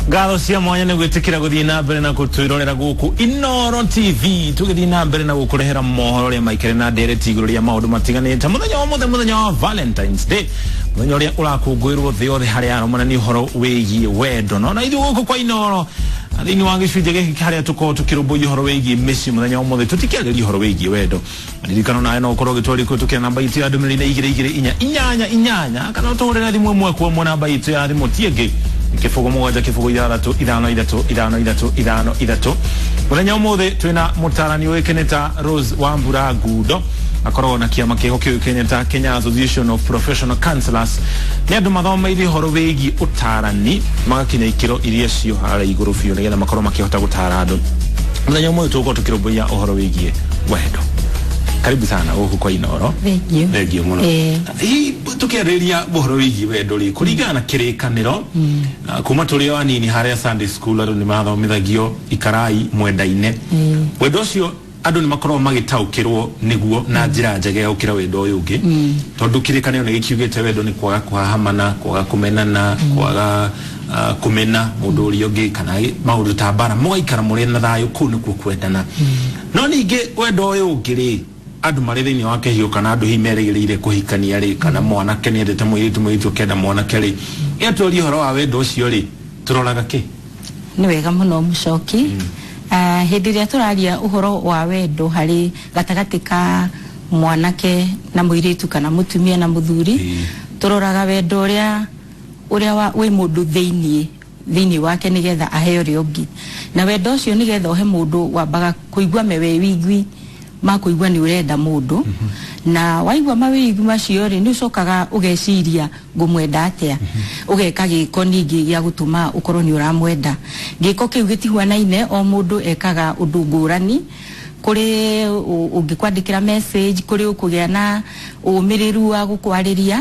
Ngatho cia mwanya nĩ gwĩtĩkĩra gũthiĩ na mbere na gũtwĩrorera gũkũ Inoro TV, tũgĩthiĩ na mbere na gũkũrehera mohoro ũrĩa maikare na ndereti igũrũ rĩa maũndũ matiganĩte. Mũthenya wa mũthĩ, mũthenya wa Valentine's Day, mũthenya ũrĩa ũrakũngũĩrwo thĩ yothe harĩa aromana nĩ ũhoro wĩgiĩ wendo. No na ithuĩ gũkũ kwa Inoro, thĩinĩ wa gĩcunjĩ gĩkĩ harĩa tũkorwo tũkĩrũmbũiya ũhoro wĩgiĩ mĩciĩ, mũthenya wa ũmũthĩ tũtikĩarĩria ũhoro wĩgiĩ wendo. Ririkano nawe no ũkorwo ũgĩtwarĩ kũhĩtũkĩra namba itũ ya ndũmĩrĩri na igĩrĩ igĩrĩ inya inyanya inyanya, kana ũtũhũrĩre thimũ ĩmwe kwa ĩmwe. Namba itũ ya thimũ ti ĩngĩ, 0 7 0 6 5 3 5 3 5 3. Mũthenya ũmũthĩ twĩna mũtarani ũĩkaine ta Rose Wambura Ngundo, akoragwo na kĩama kĩho kĩũĩkaine ta Kenya Association of Professional Counselors. Nĩ andũ mathomeire ũhoro wĩgiĩ ũtarani magakinya ikĩro iria cio harĩa igũrũ biũ, nĩgetha makorwo makĩhota gũtara andũ. Mũthenya ũmũthĩ tũgũkorwo tũkĩrũmbũiya ũhoro wĩgiĩ wendo. Karibu sana gũkũ kwa Inoro. Thank you. Thank you mũno. Hihi tũkĩarĩrĩria ũhoro wĩgiĩ wendo rĩ, kũringana na kĩrĩkanĩro, kuma tũrĩ o anini harĩa Sunday school andũ nĩ mathomithagio ikarai mwendaine. Wendo ũcio andũ nĩ makoragwo magĩtaũkĩrwo nĩguo na njĩra njega ya gũkĩra wendo ũyũ ũngĩ, tondũ kĩrĩkanĩro nĩ gĩkiugĩte wendo nĩ kwaga kũhahamana, kwaga kũmenana, kwaga kũmena mũndũ ũrĩa ũngĩ, kana maũndũ ta mbara, mũgaikara mũrĩ na thayũ. Kũu nĩkuo kwendana. No ningĩ wendo ũyũ ũngĩ rĩ, andũ marĩ thĩinĩ wa kĩhiko, kana andũ hihi merĩgĩrĩire kũhikania rĩ, kana mwanake nĩ endete mũirĩtu, mũirĩtu akenda mwanake rĩ, ĩatũria ũhoro wa wendo ũcio rĩ, tũroraga kĩ? Nĩ wega mũno, Mũcoki. Hĩndĩ ĩrĩa tũraria ũhoro wa wendo harĩ gatagatĩ ka mwanake na mũirĩtu, kana mũtumia na mũthuri, tũroraga wendo ũrĩa wĩ mũndũ thĩinĩ wake, nĩgetha aheo ũrĩa ũngĩ. Na wendo ũcio, nĩgetha ũhe mũndũ, wambaga kũigua mawĩigwi ma kũigua nĩ ũrenda mũndũ. Na waigua mawĩigwi macio rĩ, nĩ ũcokaga ũgeciria, ngũmwenda atĩa? Ũgeka gĩko ningĩ gĩa gũtũma ũkorwo nĩ ũramwenda. Gĩko kĩu gĩtihuanaine, o mũndũ ekaga ũndũ ngũrani. Kũrĩ ũngĩkwandĩkĩra message, kũrĩ ũkũgĩa na ũmĩrĩru wa gũkwarĩria.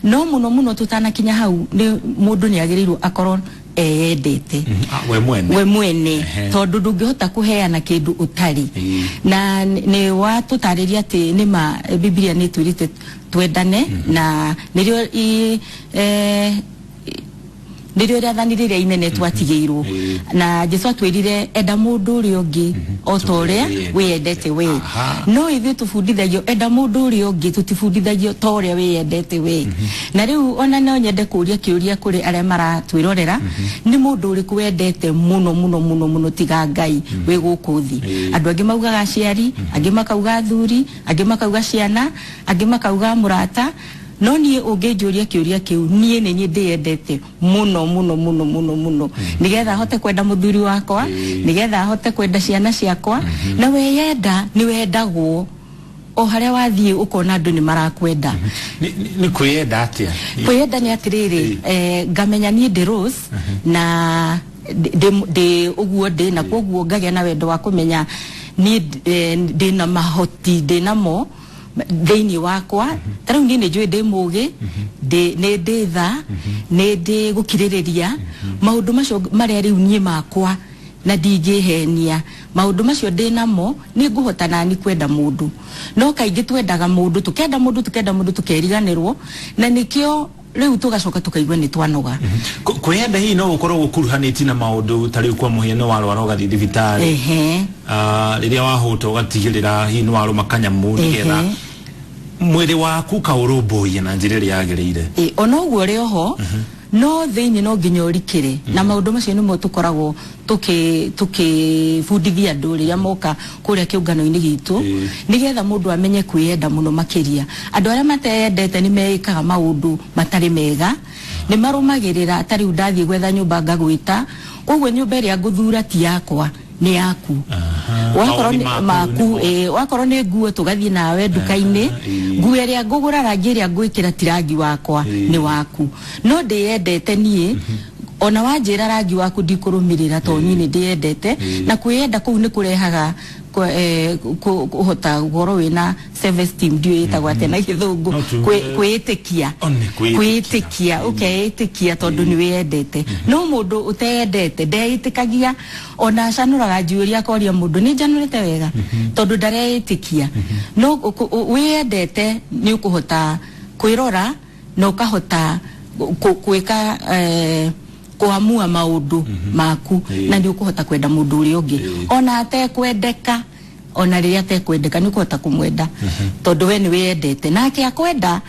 No mũno mũno, tũtanakinya hau, nĩ mũndũ nĩ agĩrĩirwo akorwo eyendete. We mwene. We mwene. Tondũ ndũngĩhota kũheana kĩndũ ũtarĩ. Na nĩ watũtarĩria atĩ nĩ ma Biblia nĩ ĩtwĩrĩte twendane, na nĩrĩo nĩrĩo rĩathani rĩrĩa inene twatigĩirwo. Na Jesu atwĩrire, enda mũndũ ũrĩa ũngĩ o ta ũrĩa wĩyendete we. No ithuĩ tũbundithagio enda mũndũ ũrĩa ũngĩ, tũtibundithagio ta ũrĩa wĩyendete we. Na rĩu ona no nyende kũria kĩũria kũrĩ arĩa maratwĩrorera: nĩ mũndũ ũrĩkũ wendete mũno mũno mũno mũno tiga Ngai wĩ gũkũ thĩ? Andũ angĩ maugaga aciari, angĩ makauga athuri, angĩ makauga ciana, angĩ makauga mũrata. No niĩ ũngĩnjũria kĩũria kĩu, niĩ nĩ niĩ ndĩyendete mũno mũno mũno mũno mũno, nĩgetha hote kwenda mũthuri wakwa, nĩgetha hote kwenda ciana ciakwa. Na weyenda nĩ wendagwo o harĩa wathiĩ, ũkona andũ nĩ marakwenda. Nĩ kwĩyenda atĩa? Kwĩyenda nĩ atĩrĩrĩ, ngamenya niĩ ndĩ Rose na ndĩ ũguo ndĩ, na koguo ngagĩa na wendo wa kũmenya niĩ ndĩ na mahoti, ndĩ namo thĩinĩ wakwa. Ta rĩu niĩ nĩ njũĩ ndĩ mũgĩ, nĩ ndĩ tha, nĩ ndĩ gũkirĩrĩria, maũndũ macio marĩa rĩu niĩ makwa na ndingĩhenia. Maũndũ macio ndĩ namo, nĩ ngũhota nani kwenda mũndũ. No kaingĩ twendaga mũndũ, tũkenda mũndũ, tũkenda mũndũ, tũkeriganĩrwo, na nĩkĩo rĩu tũgacoka tũkaigua nĩ twanoga. Kwĩyenda hihi no gũkorwo gũkuruhanĩtie na maũndũ ta rĩu, kwa mũhiano, warwara ũgathiĩ thibitarĩ, rĩrĩa wahũta ũgatigĩrĩra hihi nĩ warũma kanyamũ, nĩgetha mwĩrĩ waku kaũrũmbũiye na njĩra ĩrĩa yagĩrĩire? Ona ũguo ũrĩ oho, no thĩinĩ no nginya ũrikĩre na maũndũ macio. Nĩmo tũkoragwo tũkĩbundithia andũ rĩrĩa moka kũrĩa kĩũngano-inĩ gitũ, nĩgetha mũndũ amenye kwĩyenda mũno makĩria. Andũ arĩa mateyendete nĩ meĩkaga maũndũ matarĩ mega, nĩ marũmagĩrĩra. Ta rĩu ndathiĩ gwetha nyũmba, ngagwĩta, koguo nyũmba ĩrĩa ngũthura ti yakwa, nĩ yaku. Wakorwo Mawoni nĩ maku maku. nĩmo. Wakorwo nĩ nguo, tũgathiĩ nawe nduka-inĩ, nguo ĩrĩa ngũgũra, rangi ĩrĩa ngwĩkĩra ti rangi wakwa, nĩ waku. No ndĩyendete niĩ, ona wanjĩra rangi waku ndikũrũmĩrĩra, tondũ niĩ nĩ ndĩyendete. Na kwĩyenda kũu nĩ kũrehaga kũhota gũkorwo wĩna self esteem, ndiũĩ ĩtagwo atĩa na Gĩthũngũ. No tuge- Kwĩĩtĩkia. O, nĩ kwĩĩtĩkia. Kwĩĩtĩkia, ũkeĩtĩkia tondũ nĩ wĩyendete. No mũndũ ũteyendete ndeĩtĩkagia, ona acanũraga njuĩrĩ akoria mũndũ, nĩ njanũrĩte wega? Tondũ ndareĩtĩkia. No wĩyendete nĩ ũkũhota kwĩrora na ũkahota gwĩka. kuamua maundu maku na ni ukuhota kwenda mundu uria ungi ona atekwendeka ona riria atekwendeka ni ukuhota kumwenda tondu we ni wiyendete nake akwenda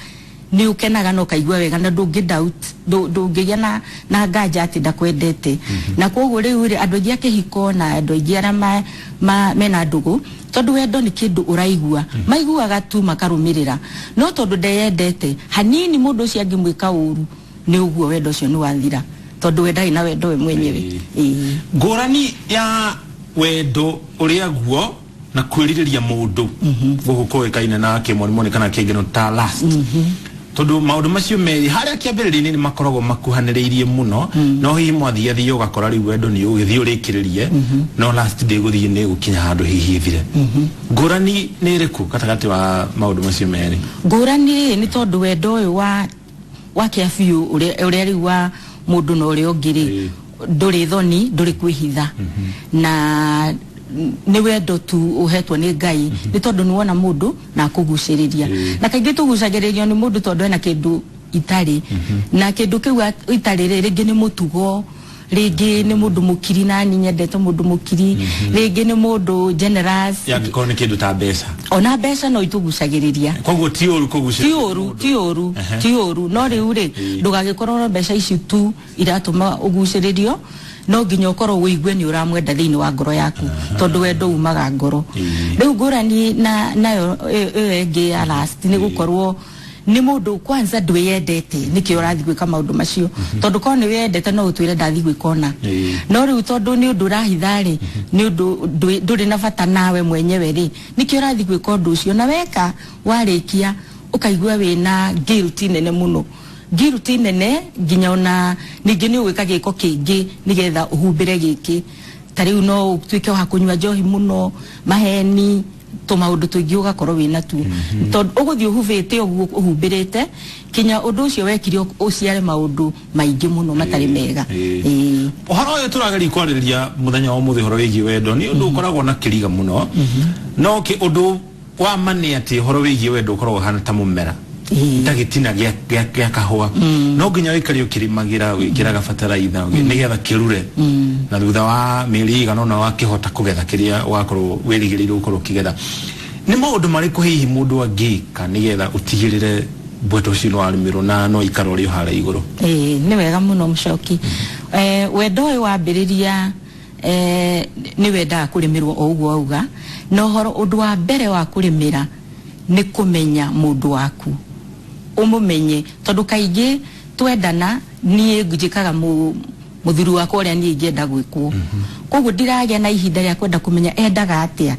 ni ukenaga na ukaigua wega na ndungi doubt ndungigia na nganja ati ndakwendete. Na koguo riu ri andu aingi a kihiko na andu aingi aria mena ndugu tondu wendo ni kindu uraigua maiguaga tu makarumirira no tondu ndeyendete hanini mundu ucio angimwika uru ni uguo wendo ucio ni wathira tondu we ndari na wendo we mwenyewe. Ngurani ya wendo uria guo na kwiririria mundu guku kuikaine na kimoni kana kingino ta last tondu maundu macio meri haria kiambiriria-inĩ nĩ makoragwo makuhanĩrĩirie mũno no hihi mwathiathia ũgakora rĩu wendo nĩ ũgĩthiĩ ũrĩkĩrĩrie no last day gũthiĩ nĩ gũkinya handũ hihi ĩthire. Ngũrani nĩ ĩrĩkũ gatagatĩ wa maũndũ macio merĩ? Ngũrani nĩ tondũ wendo ũyũ wa kĩa biũ ũrĩa rĩu wa mũndũ na ũrĩa ũngĩ rĩ ndũrĩ thoni ndũrĩ kwĩhitha na nĩ wendo tu uhetwo nĩ Ngai nĩ tondũ nĩ wona mũndũ na akũgucĩrĩria na kaingĩ tũgucagĩrĩrio nĩ mũndũ tondũ ena kĩndũ itarĩ na kĩndũ kĩu itarĩ rĩ rĩngĩ nĩ mũtugo rĩngĩ nĩ mũndũ mũkiri na niĩ nyendete mũndũ mũkiri rĩngĩ nĩ mũndũ generous yangĩkorwo nĩ kĩndũ ta mbeca ona mbeca no itũgucagĩrĩria koguo ti ũru kũgucĩrĩria ti ũru no rĩu rĩ ndũgagĩkorwo na mbeca ici tu iratũma ũgucĩrĩrio no nginya ukorwo uigue ni uramwenda thiini wa ngoro yaku tondu wendo umaga ngoro. Riu ngurani na nayo iyo ingi ya last ni gukorwo ni mundu kwanza ndwiyendete nikio urathi gwika maundu macio tondu ko ni wiyendete no utwire ndathi gwika ona no riu tondu ni undu urahitha ri ni undu nduri na bata nawe mwenyewe ri nikio urathi gwika undu ucio na weka warikia ukaigua wina guilt nene muno guilt nene nginya ona ningi ni ugwika giko kingi nigetha uhumbire giki ta riu no utuike wa kunywa njohi muno maheni tumaundu tuingi ugakorwo wina tu tondu uguthii uhubite uguo uhumbirite kinya undu ucio wekire uciare maundu maingi muno matari mega. Uhoro uyu turageria kwarĩrĩria muthenya wa umuthi uhoro wigie wendo ni undu ukoragwo na kiriga muno no ki undu wa ma ni ati uhoro wigie wendo ukoragwo hana ta mumera ta gitina gia kahua no nginya wikare ukirimagira wikiraga bataraitha nigetha kirure na thutha wa mĩeri ĩigana ũna wakĩhota kũgetha kĩrĩa wakorwo wĩrĩgĩrĩirwo gũkorwo ũkĩgetha. Nĩ maũndũ marĩkũ hihi mũndũ angĩka nĩgetha ũtigĩrĩre mbweto ũcio nĩ warĩmĩrwo na no ikara ũrĩ o harĩa igũrũ? Nĩ wega mũno Mũcoki. Wendo ũyũ wambĩrĩria nĩ wendaga kũrĩmĩrwo o ũguo auga na ũhoro ũndũ wa mbere wa kũrĩmĩra nĩ kũmenya mũndũ waku umumenye tondu kaingĩ twendana niĩ njĩkaga muthuri wakwa ũrĩa niĩ ingĩenda gwĩkwo koguo ndiragĩa na ihinda rĩa kwenda kũmenya endaga atĩa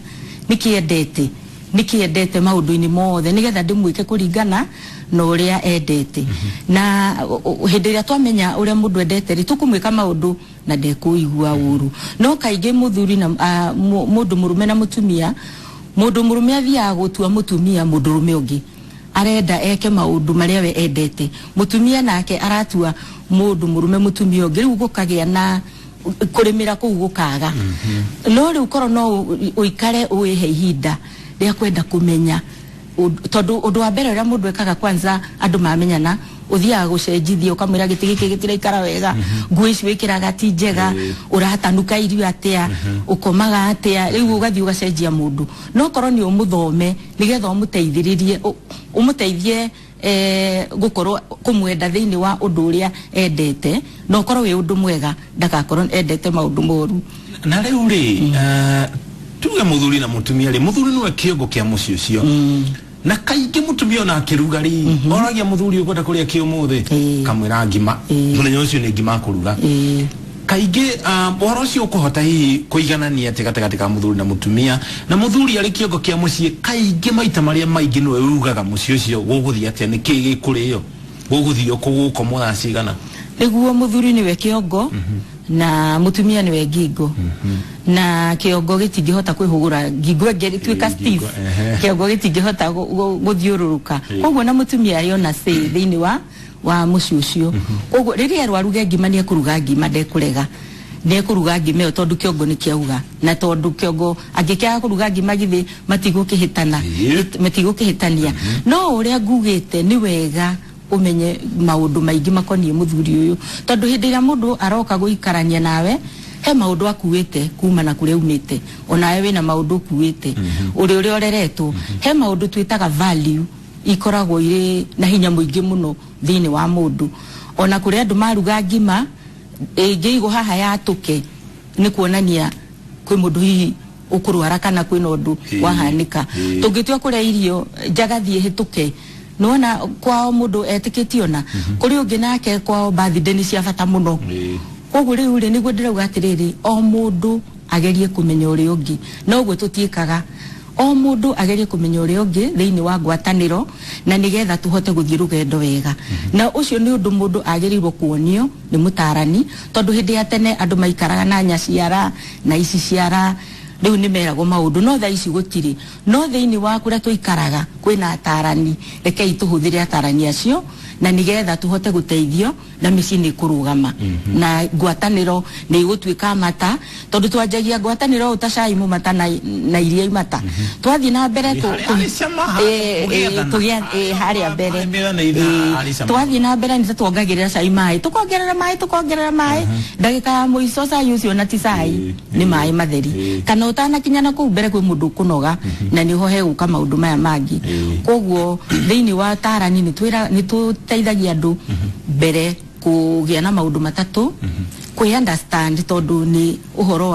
nĩkĩ endete maũndũ-inĩ mothe nĩgetha ndĩmwĩke kũringana na ũrĩa endete na hĩndĩ ĩrĩa twamenya ũrĩa mũndũ endete rĩ tũkũmwĩka maũndũ na ndekũigua ũru. No kaingĩ mũthuri na mũndũ mũrũme na mũtumia mũndũ mũrũme athiaga gũtua mũtumia mũndũ ũrũme ũngĩ arenda eke maundu maria we endete mutumia nake aratua mundu murume mutumia ungi riu gukagia na kurimira kuu gukaga no riu korwo no uikare uihe ihinda ria kwenda kumenya tondu undu wa mbere uria mundu ekaga kwanza andu mamenyana uthiaga gucenjithia ukamwira giti giki gitiraikara wega nguo ici wikiraga ti njega uratanuka irio atia ukomaga atia riu ugathii ugacenjia mundu no korwo ni umuthome nigetha umuteithiririe umuteithie gukorwo kumwenda thiini wa undu uria endete no korwo wi undu mwega ndagakorwo endete maundu moru. Na riu ri tuge muthuri na mutumia ri muthuri niwe kiongo kia mucii ucio na kaingĩ mutumia ona akĩruga rĩ oragia muthuri ũkwenda kũrĩa kĩ ũmũthĩ kamwĩra ngima mũthenya ũcio nĩ ngima akũruga kaingĩ ũhoro ũcio ũkũhota hihi kũiganania atĩ gatagatĩ ka mũthuri na mũtumia na mũthuri arĩ kĩongo kĩa mũciĩ kaingĩ maita marĩa maingĩ nĩwe urugaga mũciĩ ũcio gũgũthiĩ atĩa nĩ kĩĩ gĩkũrĩo gũgũthiĩ kũgũkomwo thaa cigana? Nĩguo mũthuri nĩwe kĩongo na mutumia niwe ngingo na kiongo gitingihota kwihugura ngingo ĩngĩtuĩka stiff kiongo gitingihota guthiururuka koguo na mutumia ari ona say thiini wa muciĩ ũcio koguo rĩrĩa arwaruge ngima nĩ ekũruga ngima ndekũrega nĩ ekũruga ngima ĩyo tondũ kiongo nĩ kĩauga na tondũ kiongo angĩkĩaga kũruga ngima githĩ matigũkĩhĩtania no ũrĩa ngugĩte nĩ wega umenye maundu maingi makonie muthuri uyu tondu hindi ria mundu aroka guikarania nawe he maundu akuite kuma na kuria umite onawe wina maundu ukuite uri uri oreretwo he maundu twitaga value ikoragwo iri na hinya muingi muno thiini wa mundu ona kuria andu maruga ngima ingĩigwo haha yatũke nĩ kuonania kwĩ mũndũ hihi ũkũrwara kana kwĩna ũndũ wahanĩka. Tũngĩtua kũrĩa irio njagathi ĩhĩtũke nĩwona kwao mũndũ etĩkĩtie ona kũrĩ ũngĩ nake kwao birthday nĩ cia bata mũno. Koguo rĩu rĩ nĩguo ndĩrauga atĩrĩrĩ o mũndũ agerie kũmenya ũrĩa ũngĩ na ũguo tũtiĩkaga o mundu agerie kumenya uria ungi thiini wa ngwataniro na nigetha tuhote guthie rugendo wega. Na ucio ni undu mundu agirirwo kuonio ni mutarani tondu hindi ya tene andu maikaraga na nyaciara na ici ciara riu ni meragwo maundu no thaa ici gutiri no thiini wa kuria tuikaraga kwina atarani rekei tuhuthire atarani acio na nigetha tuhote guteithio na micii ni kurugama na ngwataniro ni igutuika mata tondu twanjagia ngwataniro uta cai mumata na iria imata twathie na mbere haria mbere twathie na mbere ni tuongagirira cai mai tukongerera mai tukongerera mai ndagika ya muico cai ucio na ti cai ni mai matheri kana utanakinya na kuu mbere kwi mundu kunoga na niho heguka maundu maya mangi. Koguo thiini wa tarani ni tuteithagia andu mbere kugia na maundu matatu kwi understand tondu ni uhoro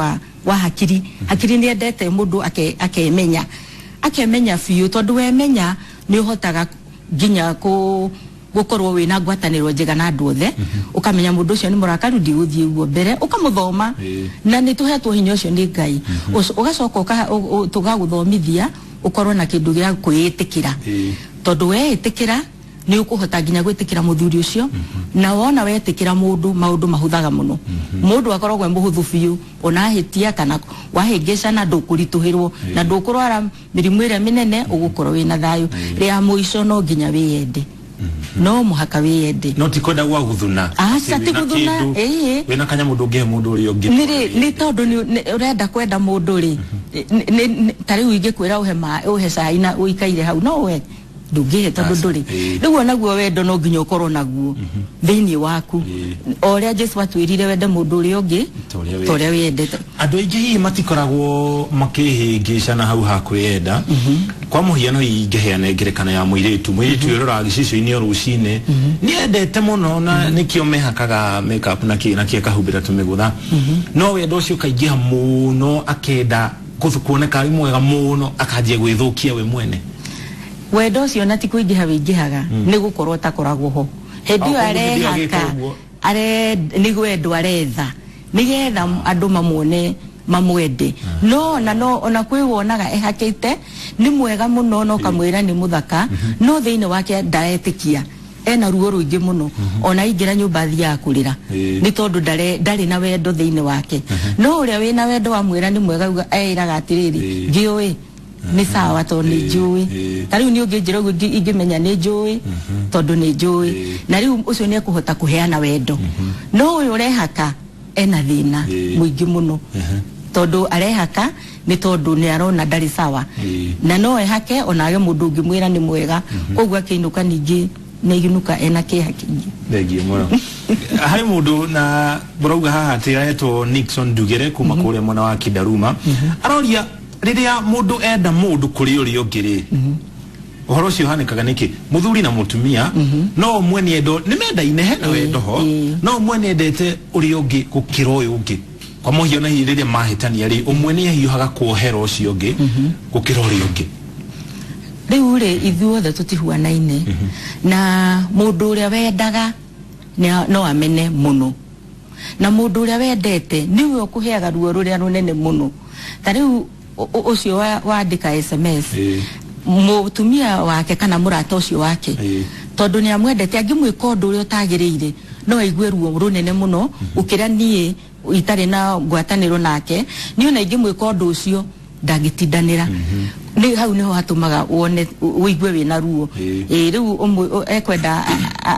wa hakiri hakiri ni endete mundu akemenya akemenya biu tondu wemenya ni uhotaga nginya ku gukorwo wina ngwataniro njega na andu othe ukamenya mundu ucio ni murakaru ndiguthie guo mbere ukamuthoma na ni tuhetwo hinya ucio ni Ngai ugacoka tugaguthomithia ukorwo na kindu gia kwiitikira tondu weitikira ni ukuhota nginya gwitikira muthuri ucio na wona wetikira mundu maundu mahuthaga muno mundu akoragwo e muhuthu biu ona ahitia kana wahingicana ndukurituhirwo na ndukurwara mirimu iria minene ugukorwo wina thayu ria muico no nginya wiyende no muhaka wiyende no ti kwenda gwa guthuna aca ti guthuna wina kanya mundu ungihe mundu uria ungi ni tondu ni urenda kwenda mundu ri ta riu ingikwira uhe uhe cai na uikaire hau no uhe ndungihe tondu nduri riu onaguo wendo no nginya ukorwo naguo thiini waku o uria Jesu atwirire wende mundu uria ungi ta uria wiyendete. Andu aingi hihi matikoragwo makihingicana hau ha kwiyenda kwa muhiano ingiheana ngerekano ya muiritu wiroraga gicicio-ini o rucini niendete muno na nikio mehakaga makeup na ki na ki akahumbira tumigutha no wendo ucio ukaingiha muno akenda kuoneka ari mwega muno akanjia gwithukia we mwene. Wendo ucio na ti kuingiha wingihaga ni gukorwo takoragwo ho hindi iyo arehaka ni gwendo aretha nigetha andu mamuone mamwende no na no ona kwi wonaga ehakite ni mwega muno no kamwira ni muthaka no thiini wake ndaretikia ena ruo ruingi muno ona ingira nyumba thiaga kurira ni tondu ndari na wendo thiini wake no uria wina wendo wa mwira ni mwega eiraga atiriri ngiui ni sawa tondu ni njui ta riu ni unginjira uguo ingimenya ni njui tondu ni njui na riu ucio ni ekuhota kuheana wendo no uyu urehaka ena thina muingi muno tondu arehaka ni tondu ni arona ndari sawa na no ehake onage mundu ungimwira ni mwega koguo akiinuka ningi ni inuka ena kiha kingi. Thengio muno. Hari mundu na burauga haha ati aretwo Nixon Ndugere kuma kuria mwena wa Kidaruma aroria riria mundu enda mundu kuri uria ungi ri uhoro ucio uhanikaga niki muthuri na mutumia no umwe ni endo ni mendaine hena wendo ho no umwe ni endete uria ungi gukira uyu ungi kwa muhiano hihi riria mahitania ri umwe ni ahiuhaga kuohera ucio ungi gukira uria ungi. Riu ri ithuothe tutihuanaine na mundu uria wendaga no amene muno na mundu uria wendete niwe ukuheaga ruo ruria runene muno ta riu ucio wandika SMS mutumia wake kana murata ucio wake tondu ni amwendete angimwika undu uria utagiriire no aigue ruo runene muno gukira nie itari na ngwataniro nake ni ona ingimwika undu ucio ndangĩtindanĩra ni hau niho hatumaga wone uigue wina ruo riu ekwenda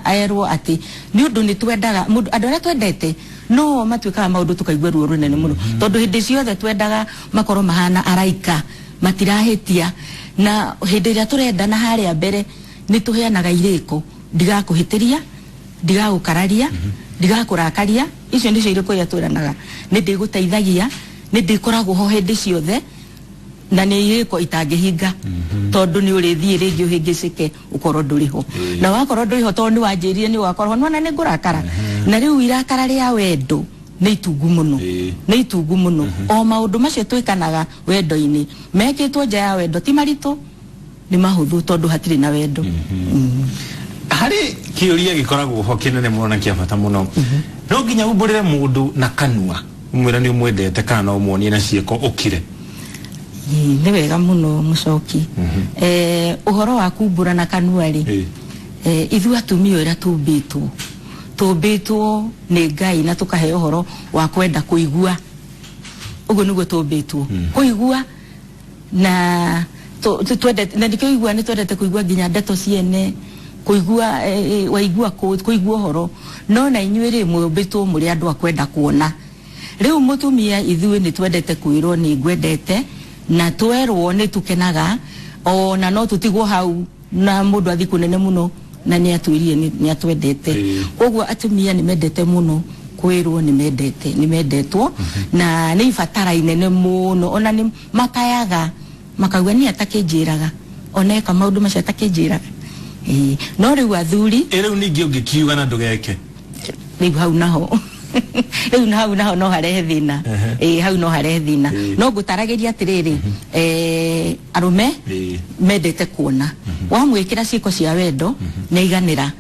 aerwo ati ni undu ni twendaga andu aria twendete no matuikaga maundu tukaigua ruo runene muno tondu hindi ciothe twendaga makorwo mahana araika matirahitia na hindi iria turendana haria mbere ni tuheanaga iriko Ndigakũhĩtĩria, ndigagũkararia, ndigakũrakaria. Icio nĩcio irĩko iria twĩranaga. Nĩ ndĩgũteithagia, nĩ ndĩkoragwo ho hĩndĩ ciothe, na nĩ irĩko itangĩhinga, tondũ nĩ ũrĩthiĩ rĩngĩ ũhĩngĩcĩke ũkorwo ndũrĩ ho. Na wakorwo ndũrĩ ho, tondũ nĩ wanjĩrire nĩ ũgakorwo ho, nĩwona nĩ ngũrakara. Na rĩu irakara rĩa wendo nĩ itungu mũno. Nĩ itungu mũno. O maũndũ macio twĩkanaga wendo-inĩ mekĩtwo nja ya wendo ti maritũ, nĩ mahũthũ, tondũ hatirĩ na wendo. Harĩ kĩũria gĩkoragwo ho kĩnene mũno na kĩa bata mũno. No nginya umbũrĩre mũndũ na kanua ũmwĩre nĩ ũmwendete, kana no ũmuonie na ciĩko ũkire? Ĩĩ, nĩ wega mũno mũcoki. Ũhoro wa kumbũra na kanua rĩ, ithuĩ atumia ũrĩa tũmbĩtwo, tũmbĩtwo nĩ Ngai na tũkaheo ũhoro wa kwenda kũigua. Ũguo nĩguo tũmbĩtwo, kũigua na twendete, na nĩkĩo igua nĩ twendete kũigua nginya ndeto ciene kũigua, waigua kũigua ũhoro. No na inyuĩ rĩ, mũmbĩtwo mũrĩ andũ a kwenda kuona. Rĩu mũtumia ithuĩ nĩ twendete kwĩrwo nĩ ngwendete, na twerwo nĩ tũkenaga, ona no tũtigwo hau na mũndũ athiĩ kũnene mũno na nĩ atwĩrire nĩ atwendete. Koguo atumia nĩ mendete mũno kwĩrwo nĩ mendete, nĩ mendetwo, na nĩ ibatara inene mũno. Ona nĩ makayaga makauga niĩ atakĩnjĩraga, ona eka maũndũ macio atakĩnjĩraga. Ĩĩ, no rĩu athuri Ĩ rĩu ningĩ ũngĩkiuga na ndũgeke? Rĩu hau naho, rĩu na hau naho no harehe thĩna. Ĩĩ, hau no harehe thĩna. No ngũtaragĩria atĩrĩrĩ, arũme mendete kuona wamwĩkĩra ciĩko cia wendo nĩ aiganĩra,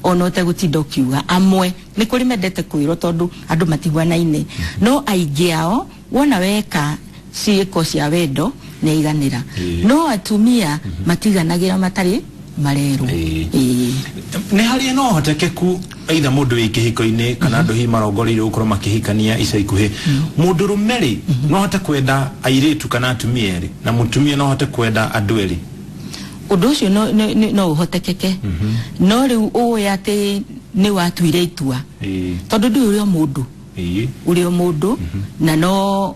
ona ũtegũtinda ũkiuga. Amwe nĩ kũrĩ mendete kwĩrwo, tondũ andũ matiguanaine, no aingĩ ao wona weka ciĩko cia wendo nĩ aiganĩra. No atumia matiganagĩra matarĩ marerwo. Ĩĩ. Nĩ harĩ no hotekeku either mũndũ wĩ kĩhiko-inĩ kana andũ hihi marongoreirie gũkorwo makĩhikania ica ikuhĩ, mũndũ rũme rĩ, no ahote kwenda airĩtu kana atumia erĩ, na mũtumia no ahote kwenda andũ erĩ? Ũndũ ũcio no ũhotekeke, no rĩu ũĩ atĩ nĩ watuire itua, tondũ ndũĩ ũrĩ o mũndũ, ũrĩ o mũndũ, na no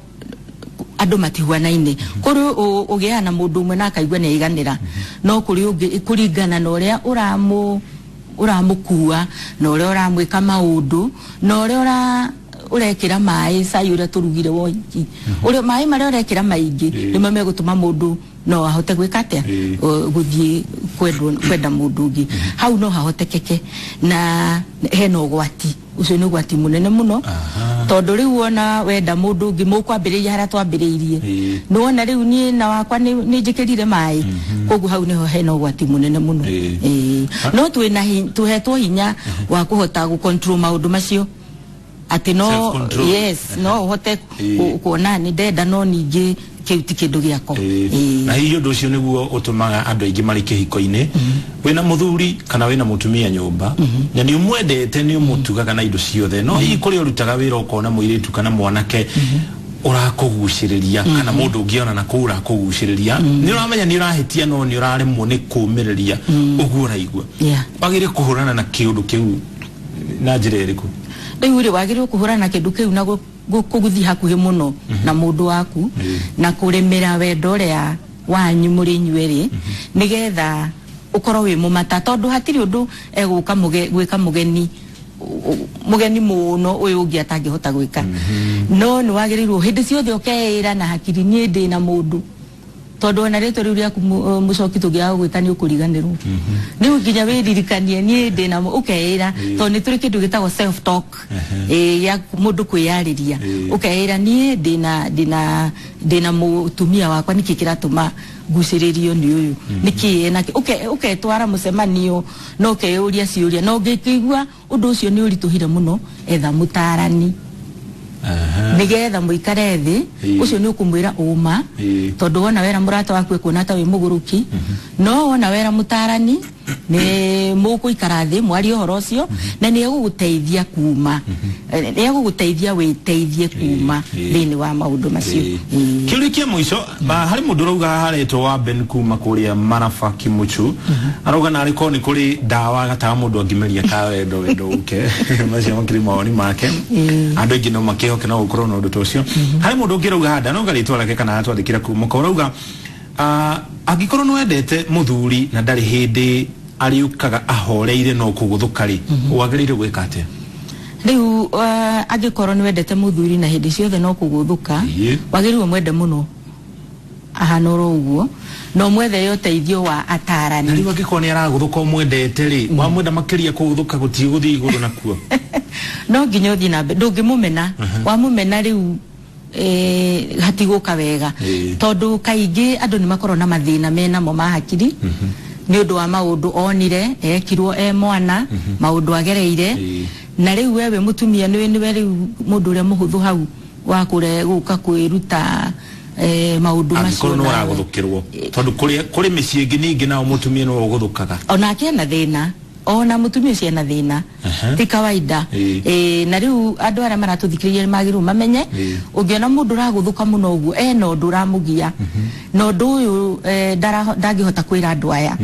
andũ matihuanaine. Kũrĩ ũgĩaga na mũndũ ũmwe na akaigua nĩ aiganĩra, no kũrĩ ũngĩ kũringana na ũrĩa ũramũkua, na ũrĩa ũramwĩka maũndũ, na ũrĩa ũrekĩra maĩ cai ũrĩa tũrugire woiki, ũrĩa maĩ marĩa ũrekĩra maingĩ, nĩmo megũtũma mũndũ no ahote gwĩka atĩa, gũthiĩ kwenda mũndũ ũngĩ. Hau no hahotekeke, na hena ũgwati ũcio, nĩ ũgwati mũnene mũno, tondũ rĩu wona wenda mũndũ ũngĩ, mũkwambĩrĩria harĩa twambĩrĩirie. Nĩ wona rĩu niĩ na wakwa nĩ njĩkĩrire maĩ, koguo hau nĩho hena ũgwati mũnene mũno. Ĩĩ. No twĩna tũhetwo hinya wa kũhota gũ control maũndũ macio, atĩ no Self-control. Yes, no ũhote kuona nĩ ndenda, no ningĩ kĩu ti kĩndũ gĩakwa. Ĩĩ. Na hihi ũndũ ũcio nĩguo ũtũmaga andũ aingĩ marĩ kĩhiko-inĩ, wĩna mũthuri kana wĩna mũtumia nyũmba, na nĩ ũmwendete, nĩ ũmũtugaga na indo ciothe, no hihi kũrĩa ũrutaga wĩra ũkona mũirĩtu kana mwanake ũrakũgucĩrĩria, kana mũndũ ũngĩona na kũu ũrakũgucĩrĩria, nĩ ũramenya nĩ ũrahĩtia, no nĩ ũraremwo nĩ kũũmĩrĩria ũguo ũraigua. Wagĩrĩire kũhũrana na kĩũndũ kĩu na njĩra ĩrĩkũ? Rĩu rĩ, wagĩrĩirwo kũhũrana na kĩndũ kĩu na kũgũthiĩ hakuhĩ mũno na mũndũ waku, na kũrĩmĩra wendo ũrĩa wanyu mũrĩ inyuerĩ, nĩgetha ũkorwo wĩ mũmata, tondũ hatirĩ ũndũ egũka gwĩka mũgeni mũgeni mũno ũyũ ũngĩ atangĩhota gwĩka. No nĩ wagĩrĩirwo hĩndĩ ciothe ũkeĩra na hakiri, niĩ ndĩ na mũndũ, tondũ ona rĩtwa rĩu rĩaku mũcoki tũngĩaga gwĩta nĩ ũkũriganĩrwo. Rĩu nginya wĩririkanie niĩ ndĩ na ũkeĩra, tondũ nĩ tũrĩ kĩndũ gĩtagwo self talk, gĩa mũndũ kwĩyarĩria. Ũkeĩra niĩ ndĩna mũtumia wakwa, nĩkĩ kĩratũma ngucĩrĩrio nĩ ũyũ, nĩkĩ enakĩ? Ũketwara mũcemanio na ũkeyũria ciũria, na ũngĩkĩigua ũndũ ũcio nĩ ũritũhire mũno, etha mũtarani, nigetha mũikare thĩ. Ũcio nĩ ũkũmwĩra ũma, tondũ wona wera mũrata waku ekuona ta wĩ mũgũrũki, no wona wera mũtarani nĩ mũgũikara thĩ mwarie ũhoro ũcio, na nĩ egũgũteithia kuma, nĩ egũgũteithia wĩteithie kuma thĩinĩ wa maũndũ macio. Kĩũria kĩa mũico, harĩ mũndũ ũrauga haretwo wa Ben kuma kũrĩa Marafa Kimuchu, arauga narĩ korwo nĩ kũrĩ ndawa gataga mũndũ angĩmeria ka wendo, wendo ũke. Macio makĩrĩ mawoni make. Andũ aingĩ no makĩhoke no gũkorwo na ũndũ ta ũcio. Harĩ mũndũ ũngĩ ũrauga haha, ndanauga rĩtwa rĩake kana atwandĩkĩra kuma ko, ũrauga, angĩkorwo nĩ wendete mũthuri na ndarĩ hĩndĩ ariukaga ahoreire no kũgũthũka rĩ, wagĩrĩire gwĩka atĩa? Rĩu angĩkorwo nĩ wendete mũthuri na hĩndĩ ciothe no kũgũthũka, wagĩrĩirwo mwende mũno ahana oro ũguo, no mwethere ũteithio wa atarani. Na rĩu angĩkorwo nĩ aragũthũka ũmwendete rĩ, wamwenda makĩria kũgũthũka gũtigũthiĩ igũrũ nakuo. No nginya ũthiĩ na mbere, ndũngĩmũmena. Wamũmena rĩu hatigũka wega, tondũ kaingĩ andũ nĩ makoragwo na mathĩna menamo ma hakiri nĩ ũndũ wa maũndũ onire ekirwo e mwana, maũndũ agereire. Na rĩu wewe mũtumia nĩwe rĩu mũndũ ũrĩa mũhũthũ hau wa gũka kwĩruta maũndũ macio. Angĩkorwo nĩ ũragũthũkĩrwo, tondũ kũrĩ mĩciĩ ĩngĩ ningĩ nao mũtumia nĩwe ũgũthũkaga. Onake ena thĩna, ona mũtumia ũcio ena thĩna, ti kawaida. Na rĩu andũ arĩa maratũthikĩrĩria nĩ magĩrĩirwo mamenye, ũngĩona mũndũ ũragũthũka mũno ũguo ena ũndũ ũramũgia, na ũndũ ũyũ ndangĩhota kwĩra andũ aya,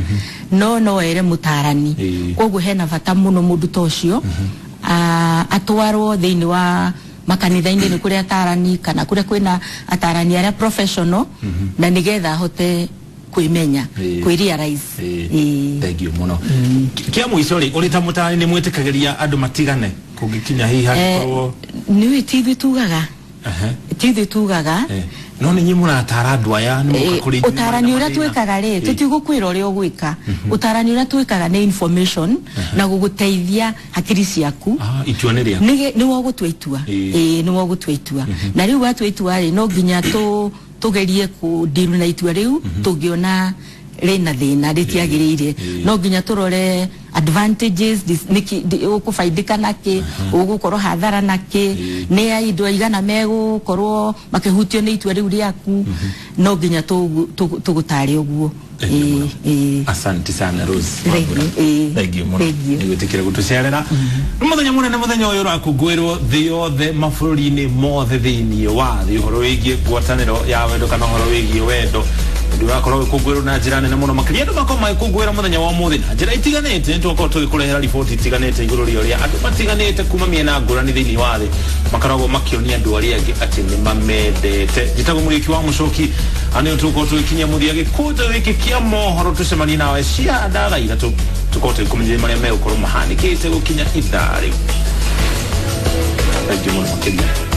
no ere mũtarani. Koguo hena bata mũno mũndũ ta ũcio atwarwo thĩinĩ wa makanitha-inĩ nĩ kũrĩa atarani kana kũrĩa kwĩna atarani arĩa professional, na nĩgetha ahote kwĩmenya, kwĩrealize. Thank you mũno. Kĩa mũico rĩ, ũrĩ ta mũtarani nĩ mwĩtĩkagĩria andũ matigane kũngĩkinya hihi hangĩkorwo? Nĩũĩ ti ithuĩ tugaga, ti ithuĩ tugaga. No nĩ inyuĩ mũratara andũ aya, nĩ mũka kũrĩ inyuĩ. Ũtarani ũrĩa twĩkaga rĩ, tũtigũkwĩra ũrĩa ũgwĩka. Ũtarani ũrĩa twĩkaga nĩ information na gũgũteithia hakiri ciaku. Itua nĩ rĩaku. Nĩwe ũgũtua itua. Nĩwe ũgũtua itua. Na rĩu watua itua rĩ, no nginya tugerie kũndiru na itua rĩu, tũngĩona rĩna thĩna rĩtiagĩrĩire, no nginya tũrore advantages, ũkũbaidĩka nakĩ, ũgũkorwo hathara nakĩ, nĩ andũ aigana megũkorwo makĩhutio nĩ itua rĩu rĩaku, no nginya tũgũtare ũguo. Asante sana Rose. Thank you mũno nĩ gwĩtĩkĩra gũtũcerera. Nĩ mũthenya mũnene, mũthenya ũyũ ũrakũngũĩrwo thĩ yothe, mabũrũri-inĩ mothe thĩinĩ wa thĩ, ũhoro wĩgiĩ ngwatanĩro ya wendo kana ũhoro wĩgiĩ wendo. Ũndũ ũrakorwo ũgĩkũngũĩrwo na njĩra nene mũno makĩria. Andũ makorwo magĩkũngũĩra mũthenya wa ũmũthĩ na njĩra itiganĩte. Nĩ twakorwo tũgĩkũrehera riboti itiganĩte igũrũ rĩa ũrĩa andũ matiganĩte kuma mĩena ngũrani thĩinĩ wa thĩ makoragwo makĩonia andũ arĩa angĩ atĩ nĩ mamendete. Njĩtagwo Mũrĩki wa Mũcoki, na nĩyo tũgũkorwo tũgĩkinyia mũthia gĩkũnjo gĩkĩ kĩa mohoro. Tũcemanie nawe cia thaa 3, tũkorwo tũgĩkũmenyithia marĩa megũkorwo mahanĩkĩte gũkinya ithaa rĩu. Thank you mũno makĩria.